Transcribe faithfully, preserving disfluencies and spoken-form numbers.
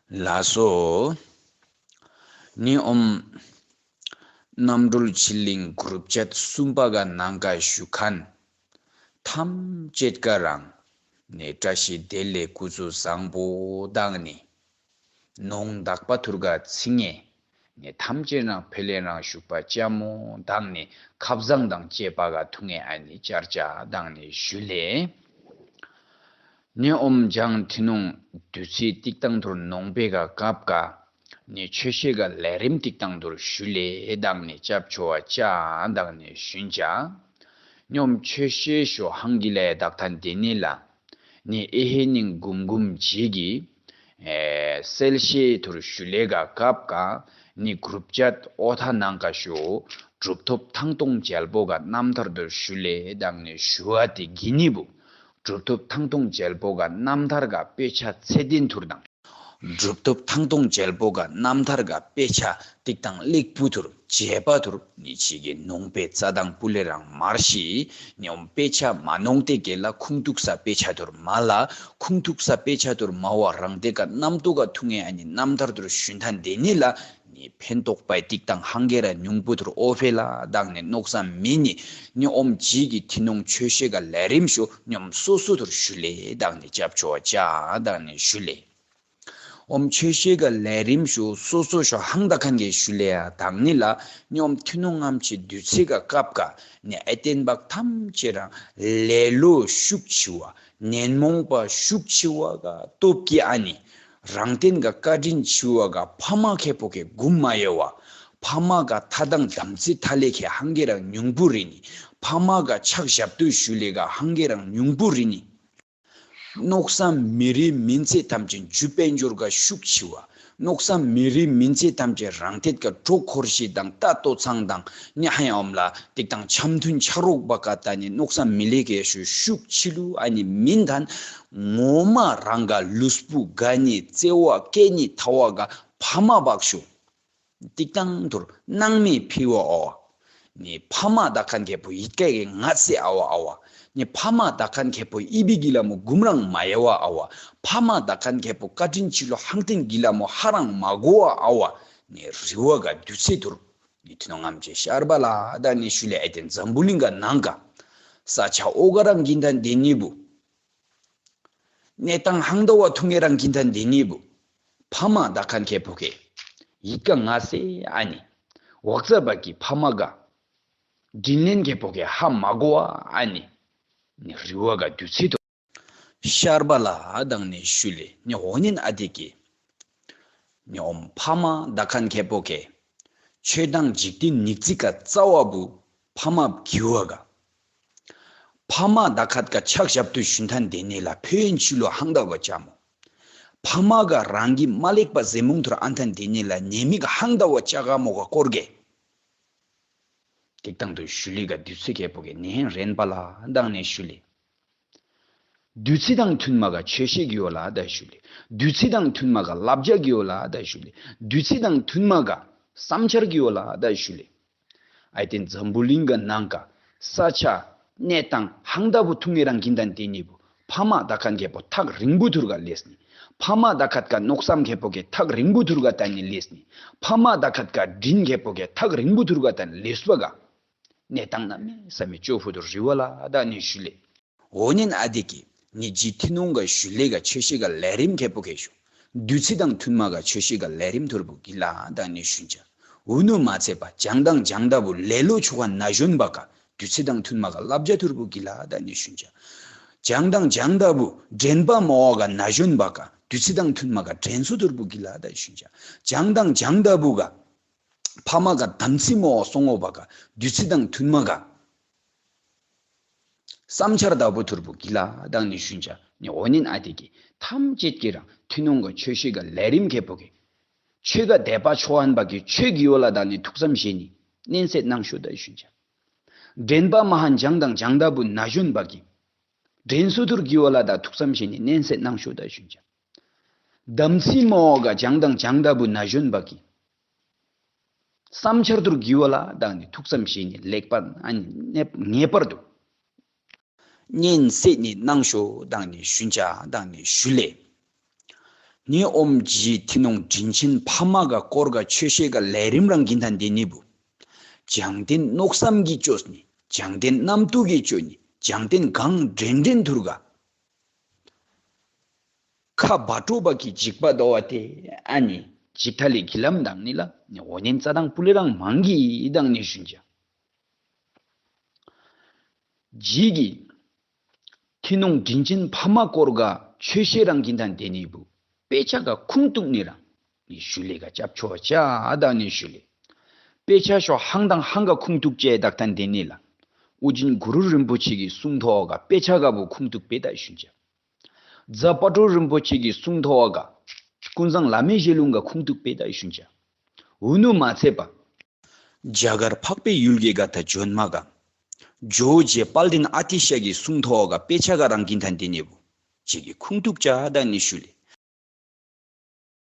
ལགས་སོ། ནི་ཨོམ། རྣམ་གྲོལ་ཆོས་གླིང་གུ་རུབ་བཅད་གསུམ་པ་ག་ནང་ག་ཞུ་མཁན། ཐམས་ཅད་ཀ་རང་ནི་བཀྲ་ཤིས་བདེ་ལེགས་སྐུ་གཟུགས་བཟང་པོ་དང་ནི། ནོངས་དག་པ་ཐུར་ག་ཚིག་ངེ་ནི་ཐམས་ཅད་རང་ཕེ་ལེ་རང་ཞུགས་པ་ཅ་མོ་དང་ནི་ཁབ་བཟང་དང་བཅས་པ་ག་ཐུག་ངེ་ཨ་ནི་ཅར་ཅ་དང་ནི་ཞུ་ལེ། ནི་ཨོམ་ལྗང་ཐི་ནོང་བདུད་རྩི་ཏིག་ཏང་ཐུར་ནོང་པེ་ག་སྐབས་ཀ་ནི་ཆོས་བཤད་ག་ལས་རིམ་ཏིག་ཏང་ཐུར་ཞུ་ལེ་དང་ནི་ཅབ་ཆོ་བ་ཅ་དང་ནི་ཞུན་ཅ། ནི་ཨོམ་ཆོས་བཤད་ཤོ་ཧང་གི་ལས་དག་ཐན་དེ་ནི་ལ། ནི་ཨེ་ཧེ་ནིང་གུམ་གུམ་ཇི་གི་ཨེ་སེལ་ཤེས་ཐུར་ཞུ་ལེ་ག་སྐབས་ཀ་ནི་གུ་རུབ་བཅད་ཨོ་ཐ་ནང་ཀ་ཤོ་གྲུབ་ཐོབ་ཐང་སྟོང་རྒྱལ་པོ་ག་རྣམ་ཐར་ཐུར་ཞུ་ལེ་དང་ནི་ཞུ་བ་དེ་གི་ནི་བུ། གྲུབ་ཐོབ་ཐང་སྟོང་རྒྱལ་པོ་ག་རྣམ་ཐར་ག་དཔེ་ཆ་ཚད་ལྡན་ཐུར་དང་། གྲུབ་ཐོབ་ཐང་སྟོང་རྒྱལ་པོ་ག་རྣམ་ཐར་ག་དཔེ་ཆ་ཏིག་ཏང་ལེགས་པུ་ཐུར་བྱས་པ་ཐུར་ནི་ཅི་གི་ནོང་པེ་རྩ་དང་པུ་ལེ་རང་མར་ཤི་ནི་ཨོམ་དཔེ་ཆ་མ་ནོང་ཏེ་གེ་ལ་ཁུང་ཐུག་ས་དཔེ་ཆ་ཐུར་མ་ལ་ཁུང་ཐུག་ས་དཔེ་ཆ་ཐུར་མ་བ་རང་ཏེ་ག་རྣམ་རྟོག་ག་ཐུག་ངེ་ཨ་ནི་རྣམ་ཐར་ཐུར་ཞུན་ཐན་དེ་ནི་ལ་ནི་ཕན་ཐོགས་པའི་ཏིག་ཏང་ཧང་གེ་ར་ཉུང་པུ་ཐུར་ཨོ་ཕེ་ལ་དག་ནི་ནོག་ས་མི་ནི་ནི་ཨོམ་ཇི་གི་ཐི་ནོང་ཆོས་བཤད་ག་ལས་རིམ་ཤོ་ནི་ཨོམ་སོ་སོ་ཐུར་ཞུ་ལེ་དག་ནི་ཅབ་ཆོ་བ་ཅ་དག་ནི་ཞུ་ལེ། ཨོམ་ཆོས་བཤད་ག་ལས་རིམ་ཤོ་སོ་སོ་ཤོ་ཧང་དག་ཁན་གེ་ཞུ་ལེ་ཡ་དག་ནི་ལ་ནི་ཨོམ་ཐི་ནོང་ངམ་ཆི་བདུད་རྩི་ག་སྐབས་ཀ་ནི་ཨེ་བསྟན་པ་ཐམས་ཅད་རང་ལེ་ལོ་ཤུགས་ཆེ་བ་ཉོན་མོངས་པ་ཤུགས་ཆེ་བ་ག་སྟོབས་ཀྱི་ཨ་ནི། རང་བསྟན་ག་བཀའ་དྲིན་ཆེ་བ་ག་ཕ་མ་ཁེ་པོ་ཁེ་གུམ་མ་ཡོ་བ། ཕ་མ་ག་ཐ་དང་དམ་ཚིག་ཐ་ལེ་ཁེ་ཧང་གེ་རང་ཉུང་པུ་རི་ནི། ཕ་མ་ག་ཕྱག་ཞབས་ཏུ་ཞུ་ལེ་ག་ཧང་གེ་རང་ཉུང་པུ་རི་ནི། ནོག་ས་མི་རི་མིན་ཚེ་ཐམས་ཅད་ཇུ་དཔལ་འབྱོར་ག་ཤུགས་ཆེ་བ། ནོག་ས་མི་རི་མིན་ཚེ་ཐམས་ཅད་རང་ཐད་ག་གྲོགས་འཁོར་ཤེས་དང་ལྟ་ལྟོ་ཚང་དང་ནི་ཧ་ཡ་ཨོམ་ལ་ཏིག་དང་འཆམ་མཐུན་ཆ་རོགས་པ་ག་ད་ནི་ནོག་ས་མི་ལེ་གེ་ཤུ་ཤུགས་ཆེ་ལུ་ཨ་ནི་མིན་ཐན། ངོ་མ་རང་ག་ལུས་པོ་ག་ནི་བརྩེ་བ་སྐད་ནི་ཐ་བ་ག་ཕ་མ་བག་ཤོ། ཏིག་ཏང་ཐུར་སྣང་མེད་ཕི་བ་ཨོ། ནི་ཕ་མ་དག་ཁན་ཁེ་པོ་ཡིད་ཀ་གི་ང་ཚེ་ཨ་བ་ཨ་བ། ནི་ཕ་མ་དག་ཁན་ཁེ་པོ་ཨི་བི་གི་ལ་མོ་གུམ་རང་མ་ཡ་བ་ཨ་བ། ཕ་མ་དག་ཁན་ཁེ་པོ་བཀའ་དྲིན་ཆེ་ལོ་ཧང་ཏིང་གི་ལ་མོ་ཧ་རང་མ་གོ་བ་ཨ་བ། ནི་རི་བ་ག་བདུད་རྩི་ཐུར། ནི་ཐི་ནོང་ངམ་ཆི་ཤར་བ་ལ་དག་ནི་ཞུ་ལེ་ཨེ་ཏེན་འཛམ་བུ་གླིང་ག་ནང་ག་ས་ཆ་ཨོ་ག་རང་གིན་ཐན་དེ་ནི་བུ། གནས་སྟངས་ཧང་ད་བ་ཐུག་ངེ་རང་གིན་ཐན་དེ་ནི་བུ། ཕ་མ་དག་ཁན་ཁེ་པོ་ཁེ། ཡིད་ཀ་ང་སེ་ཨ་ནི། ཝག་ཙ་བ་གི་ཕ་མ་ག། དྲིན་ལན་ཁེ་པོ་ཁེ་ཧ་མ་གོ་བ་ཨ་ནི། ནི་རི་བ་ག་བདུད་རྩི་ཐུར། ཤར་བ་ལ་དག་ནི་ཞུ་ལེ་ནི་འོ་ནིན་ཨ་དེ་གི། ནི་ཨོམ་ཕ་མ་དག་ཁན་ཁེ་པོ་ཁེ། ཆོས་དང་འཇིག་རྟེན་ཉིག་ཙིག་ག་རྩ་བ་བུ་ཕ་མ་གི་བ་ག། ཕ་མ་དག་ཁད་ག་ཕྱག་ཞབས་ཏུ་ཞུན་ཐན་དེ་ནི་ལ་ཕེ་ཡོན་ཆུ་ལོ་ཧང་ད་བ་ཅ་མོ། ཕ་མ་ག་རང་གི་མ་ལེགས་པ་ཟེ་མོང་ཐུར་ཨན་ཐན་དེ་ནི་ལ་ཉེ་མི་ག་ཧང་ད་བ་ཅ་ག་མོ་ག་སྐོར་གེ། ཏིག་ཏང་དུ་ཞུ་ལི་ག་བདུད་རྩི་ཁེ་པོ་གེ་ནི་ཧེན་རེན་པ་ལ་དག་ནི་ཞུ་ལི། བདུད་རྩི་དང་མཐུན་མ་ག་ཆོས་བཤད་གི་ཡོ་ལ་ད་ཞུ་ལི། བདུད་རྩི་དང་མཐུན་མ་ག་བསླབ་བྱ་གི་ཡོ་ལ་ད་ཞུ་ལི། བདུད་རྩི་དང་མཐུན་མ་ག་བསམ་འཆར་གི་ཡོ་ལ་ད་ཞུ་ལི། ཨའི་ཏེན་འཛམ་བུ་གླིང་ག་ནང་ག་ས་ཆ་གནས་སྟངས་ཧང་ད་བུ་ཐུག་ངེ་རང་གིན་ཐན་དེ་ནི་བུ་ཕ་མ་དག་ཁན་ཁེ་པོ་ཐག་རིང་བུ་ཐུར་ག་ལེས་ནི། ཕ་མ་དག་ཁད་ག་ནོག་སམ་ཁེ་པོ་གེ་ཐག་རིང་བུ་ཐུར་ག་ད་ནི་ལེས་ནི། ཕ་མ་དག་ཁད་ག་དྲིན་ཁེ་པོ་གེ་ཐག་རིང་བུ་ཐུར་ག་ད་ནི་ལེས་བ་ག། གནས་སྟངས་ན་མེ་ས་མེ་ཅོ་ཕུ་དུ་རི་བ་ལ་ད་ནི་ཞུ་ལེ། འོ་ནན་ཨ་དེ་གི་ནི་ཇི་ཐི་ནོང་ག་ཞུ་ལེ་ག་ཆོས་བཤད་ག་ལས་རིམ་ཁེ་པོ་ཁེ་ཞུ། བདུད་རྩི་དང་མཐུན་མ་ག་ཆོས་བཤད་ག་ལས་རིམ་ཐུར་བུ་གི་ལ་ད་ནི་ཞུན་ཅ། འུ་ནུ་མ་ཚེ་པ་ཇང་དང་ཇང་ད་བུ་ལེ་ལོ་ཆོ་ག་ན་ཞོན་བ་ག་བདུད་རྩི་དང་མཐུན་མ་ག་བསླབ་བྱ་ཐུར་བུ་གི་ལ་ད་ནི་ཞུན་ཅ། ཇང་དང་ཇང་ད་བུ་དྲན་པ་མོ་བ་ག་ན་ཞོན་བ་ག་བདུད་རྩི་དང་མཐུན་མ་ག་དྲན་གསོ་ཐུར་བུ་གི་ལ་ད་ཞུན་ཅ། ཇང་དང་ཇང་ད་བུ་ག་ཕ་མ་ག་དམ་ཚིག་མོ་བ་སོང་བ་ག་བདུད་རྩི་དང་མཐུན་མ་ག་བསམ་འཆར་ལྟ་བུ་ཐུར་བུ་གི་ལ་དང་ནི་ཞུན་ཅ་ནི་འོ་ནན་ཨ་དེ་གི་ཐམས་ཅད་ཀྱི་རང་ཐུན་མོང་གི་ཆོས་བཤད་ག་ལས་རིམ་ཁེ་པོ་གི། ཆོས་ག་དད་པ་ཆོ་ཨན་བ་གི་ཆོས་གི་ཡོ་ལ་དང་ནི་ཐུགས་བསམ་བཞེས་ནི་ནན་སེ་གནང་ཤོ་ད་ཞུན་ཅ། དྲན་པ་མ་ཧན་ཇང་དང་ཇང་ད་བུ་ན་ཞོན་བ་གི། དྲན་གསོ་ཐུར་གི་ཡོ་ལ་དང་ཐུགས་བསམ་བཞེས་ནི་ནན་སེ་གནང་ཤོ་ད་ཞུན་ཅ། དམ་ཚིག་མོ་བ་ག་ཇང་དང་ཇང་ད་བུ་ན་ཞོན་བ་གི། བསམ་འཆར་ཐུར་གི་བ་ལ་དང་ནི་ཐུགས་བསམ་བཞེས་ནི་ལེགས་པར་ཨ་ནི་ངེས་པར་དུ་ཉན་སེ་ནི་གནང་ཤོ་དང་ནི་ཞུན་ཅ་དང་ནི་ཞུ་ལེ། ནི་ཨོམ་ཇི་ཐི་ནོང་དྲིན་ཆེན་ཕ་མ་ག་སྐོར་ག་ཆོས་བཤད་ག་ལས་རིམ་རང་གིན་ཐན་དེ་ནི་བུ། ཇང་ཏེན་ནོག་སམ་གི་ཅོས་ནི། ཇང་ཏེན་རྣམ་རྟོག་གི་ཅོས་ནི། ཇང་ཏེན་གང་འདྲེན་འདྲེན་ཐུར་ག་ཁ་བ་སྤྲོ་བ་གི་འཇིགས་པ་དོ་བ་དེ་ཨ་ནི་འཇིགས་ཐ་ལི་གི་ལམ་དང་ནི་ལ་ནི་འོ་ནན་རྩ་དང་པུ་ལེ་རང་མང་གི་དང་ནི་ཞུན་ཅ། ཇི་གི་ཐི་ནོང་དྲིན་ཆེན་ཕ་མ་སྐོར་ག་ཆོས་བཤད་རང་གིན་དང་དེ་ནི་བུ། དཔེ་ཆ་ག་ཁུངས་གཏུགས་ནི་རང་ནི་ཞུ་ལེ་ག་ཅབ་ཆོ་ཅ་དང་ནི་ཞུ་ལེ། དཔེ་ཆ་ཤོ་ཧང་དང་ཧང་ག་ཁུངས་གཏུགས་ཅེ་དག་དང་དེ་ནི་ལ། ཨུ་ཇིན་གུ་རུ་རིན་པོ་ཆེ་གི་གསུང་ཐོག་ག་དཔེ་ཆ་ག་བུ་ཁུངས་གཏུགས་པེ་ད་ཞུན་ཅ། རྫ་དཔལ་སྤྲུལ་རིན་པོ་ཆེ་གི་གསུང་ཐོག་ག་ཀུན་བཟང་བླ་མའི་ཞལ་ལུང་ག་ཁུངས་གཏུགས་པེ་ད་ཞུན་ཅ། འུ་ནུ་མ་ཚད་པ། རྒྱ་གར་འཕགས་པའི་ཡུལ་གྱི་ག་ད་ཇོན་མ་ག་ཇོ་ཇེ་དཔལ་ལྡན་ཨ་ཏི་ཤ་གི་གསུང་ཐོག་ག་དཔེ་ཆ་ག་རང་གིན་ཐན་དེ་ནི་བུ། ཇི་གི་ཁུངས་གཏུགས་ཅ་དང་ནི་ཞུ་ལེ།